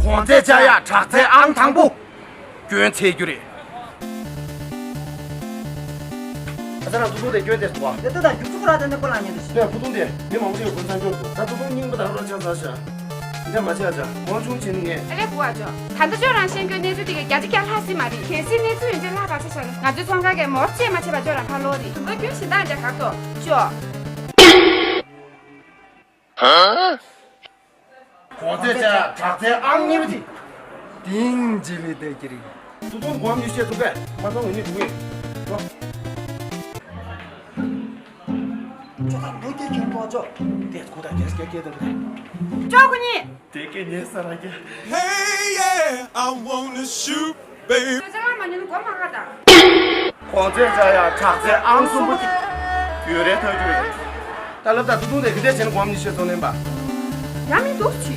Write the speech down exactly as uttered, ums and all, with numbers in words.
གོང་ཚད་བཅག་ཡག་དྲག་ཚད་ཨང་དང་པོ། སྐྱོན་འཚོལ་རྒྱུ་རེད། ཨ་ཙི་རང་ཐུག་ཐུག་དེ་སྐྱོན་དེ་སུ་བ། དེ་ལྟ་དང་རྒྱུག་ཚུགས་ར་དེ་ནི་པོ་ལ་ཉན་དུ་ཞིག་དེ་ཕུ་ཐུང་དེ་མི་མང་པོ་ཡོད་དགོས་མཚམས་སྦྱོར་དུ་ད་ཕུ་ཐུང་རྙིང་པ་དང་རོ་ཆགས་ཚར་ཤག་འདི་མ་བྱས་ཨ་ཅག་དབང་ཆུང་བྱེད་ནི་ངས། ཨ་ལས་བུ་ཨ་ཅག་ད་ལྟ་ཅོག་རང་ཤེས་མཁན་གནས་ཚུལ་དེ་ག་བརྒྱ་ཆ་བརྒྱ་ལྷག་ཟིན་མ་རེད། གལ་སྲིད་གནས་ཚུལ་ཡོད་འདྲ་ལྷག་ག་ཆ་ཤག་ང་ཚོའི་ཚོང་ཁང་གས་མོར་བཅད་མ་བྱས་པ་ཅོག་རང་ཁ་ལོ་རེད། དུམ་བུ་རྒྱུན་གཞན་དག་འདྲ་ག་ཏོ་ཅོག་གོང་ཚད་བཅག་ཡག་དྲག་ཚད་ཨང་གཉིས་པ་དེ། ཏིང་ཇི་ལི་དེ་ཀྱི་རིང་། ཐུག་ཐུག་སྒོམ་ཉི་ཤེས་ཐུག་པས་མ་སོང་ངོ་ནི་དུ་ངེས། ཅོག་ད་འདུག་སྐད་ཁྱོད་ཐོག་ཅོག་དེ་ཁུ་ད་རྒྱལ་སྐད་སྐད་དང་དེ། ཅོག་ཁུ་ཉིད། དེ་སྐད་ཉན་ས་ར་རྒྱལ། Hey yeah, I wanna shoot, baby. ཅོག་ཅ་ལག་མ་ཉོ་ནི་སྒོམ་མ་ཁ་ད། གོང་ཚད་བཅག་ཡག་དྲག་ཚད་ཨང་གསུམ་པོ་དེ། ཡོད་རེད་ཐག་ཆོད་རེད། ད་ལབ་ད་ཐུག་ཐུག་དེ་གི་དེ་བྱས་ན་སྒོམ་ཉི་ཤེས་ཚོ་ལེན་པ། ཡ་མི་འདུག་ཅི།